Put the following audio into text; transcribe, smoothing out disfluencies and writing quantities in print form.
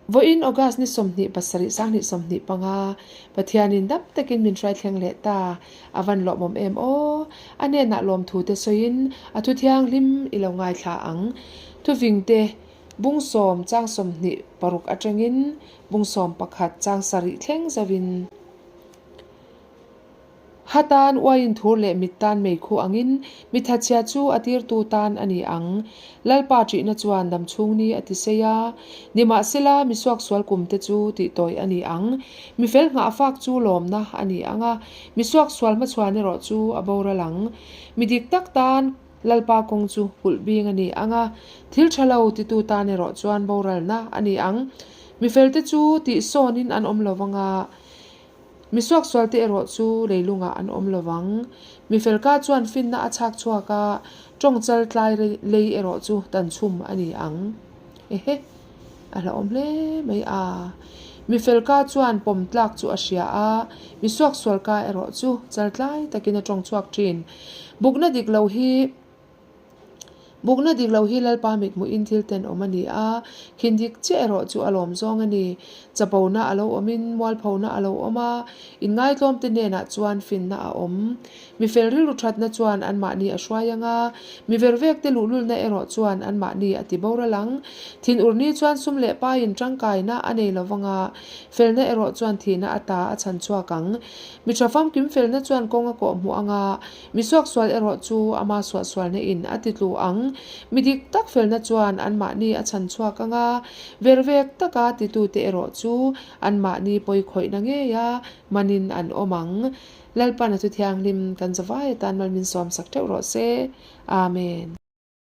Vawiin August ni 27 2025, Pathianin dam takin min hruai thleng leh ta. A van lawmawm em aw! A hnenah lawmthu te sawiin a thu thianghlim i lo ngaithla ang. Thuvingte bung sawm chang 26 atangin bung 11 chang sarih thleng zauhin. Ha tan uaiin thur leh mit tan meikhu angin mi thatchhia chu a tirtu tan a ni ang. Lalpa ṭihna chuan damchhung ni a ti sei a, nimahsela mi suaksual kumte chu tihtawi a ni ang. Mi fel nghahfak chu lawmna a ni ang a, mi suaksual hmachhuan erawh chu a boral ang. Mi dik tak tan Lalpa kawng chu kulh bing a ni ang a, thil ṭha lo titu tan erawh chuan boralna a ni ang. Mi felte chu tihsawnin an awm lo vang a, Mi suaksualte erawh chu leilungah an awm lo vang. Mi felka chuan finna a chhak chhuak a, tawng chal tlai lei erawh chu tan chhum a ni ang. Ehe, a hlauhawm hle mai a. Mi felka chuan pawm tlak chu a hria a, mi suaksualka erawh chu chal tlai takin a tawng chhuak thin. Bukna dik lo hi. Bukna dik lo hi Lalpa mithmuhin thil tenawm a ni a, khin dik chiah erawh chu a lawm zawng a ni. Chapona a lo awmin mualphona a lo awm a, inngaitlawmte hnenah chuan finna a awm. Mi fel rilru thatna chuan anmahni a hruai ang a, mi vervekte luhlulna erawh chuan anmahni a ti boral ang. Thinurni chuan sum leh paiin tangkaina a nei lo vang a, felna erawh chuan thihna ata a chhan chhuak ang. Mi tha famkim felna chuan kawng a kawhhmuh ang a, Mi suaksual erawh chu ama suahsualna in a ti tlu ang. Mi dik tak felna chuan anmahni a chhan chhuak ang a, vervek taka titute erawh chu anmahni pawikhawihna ngeia manin an awm ang. Lalpan a thu thianghlim kan zavai atan mal min sawmsak theuh rawh se. Amen.